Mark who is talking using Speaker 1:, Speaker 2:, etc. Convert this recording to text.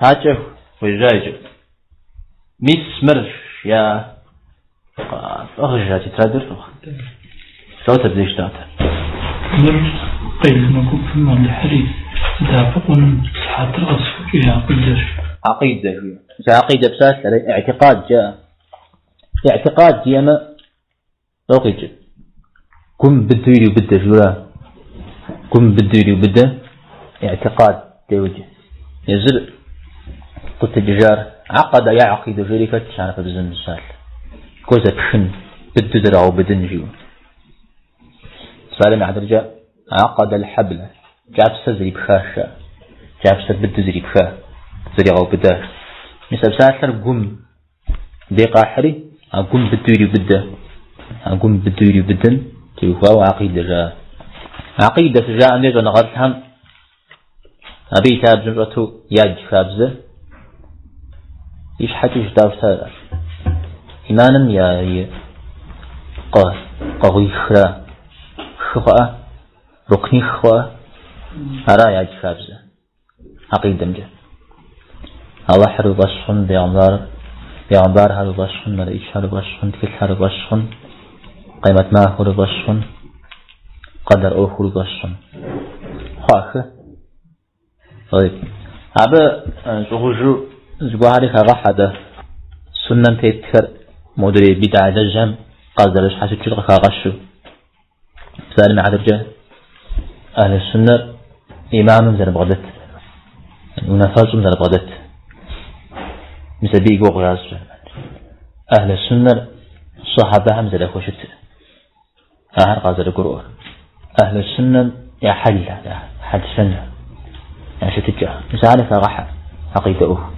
Speaker 1: Акӏэ хуежьа иджы. Мис мыр я пӏыгъыж а тетрадыр фӏыгъ. Лӏот абдеж щытатэр.
Speaker 2: Мыр къелыну гупым Алыхьыр и дэӏэпыкъуным сыхьэтыр къэсыхукӏэ и акъыдэщ.
Speaker 1: Акъидэ жиӏэ. Мис а акъидэ псалъэр, иӏтикъад жаӏэ. Иӏтикъад жиӏэмэ, лӏо къикӏыр. Гум быдэу ириубыдэ жиӏэура. Гум быдэу ириубыдэ иӏтикъад деуджэ. Езыр къытекӏыжар акъэдэ ягькъиду жери хэтщ хьэрыпыбзэм псалъэ. Гуэр зэпхын, быдэу зэрыгъэубыдын жиӏэу. Псалъэм и хьэтыркӏэ акъэдэ аль-хьэблэ, кӏапсэр зэрипхащ жаӏэ. Кӏапсэр быдэу зэрипха, зэригъэубыда. Мис а псалъэр гум дей къахьри, а гум быдэу ириубыдэ. А гум быдэу ириубыдэм теухуауэ акъидэ жаӏэ. Акъидэ щыжаӏэм дей щӏэныгъэлӏхэм абы и лъабжьэм щӏэту ядж хабзэ ищхьэкӏи жытӏауэ щытащ. Иманым я и пкъыгъуихра хы хъуӏэ, рукних хъуӏэ, ара ядж хабзэ акъидэмкӏэ. Алыхьыр уи фӏэщ хъун, бегъымбар, бегъымбархэр уи фӏэщ хъун, мэлэӏичхэр уи фӏэщ хъун, тхылъхэр уи фӏэщ хъун, къемэт махуэр уи фӏэщ хъун, къэдэр ӏуэхур уи фӏэщ хъун. Хъуа хы? طيب. Абы щӏыгъужу зыгуэрхэри хагъэхьэ дэ суннэм тетхэр модрей бидӏа лэжьхэм къазэрыщхьэщыкӏыр къыхагъэщу. Псалъэм и хьэтыркӏэ ахьлу суннэр имамым зэрыбгъэдэт, унафэщӏым зэрыбгъэдэт. Мис абы и гугъу ящӏ. Ахьлу суннэр сэхьэбэхэм зэрахущытыр, ахэр къазэрыгурыӏуэр. Ахьлу суннэм я хьэл, я хьэл-щэнхэр, я щытыкӏэ. Мис ахэри хагъэхьэ акъидэ ӏуэху.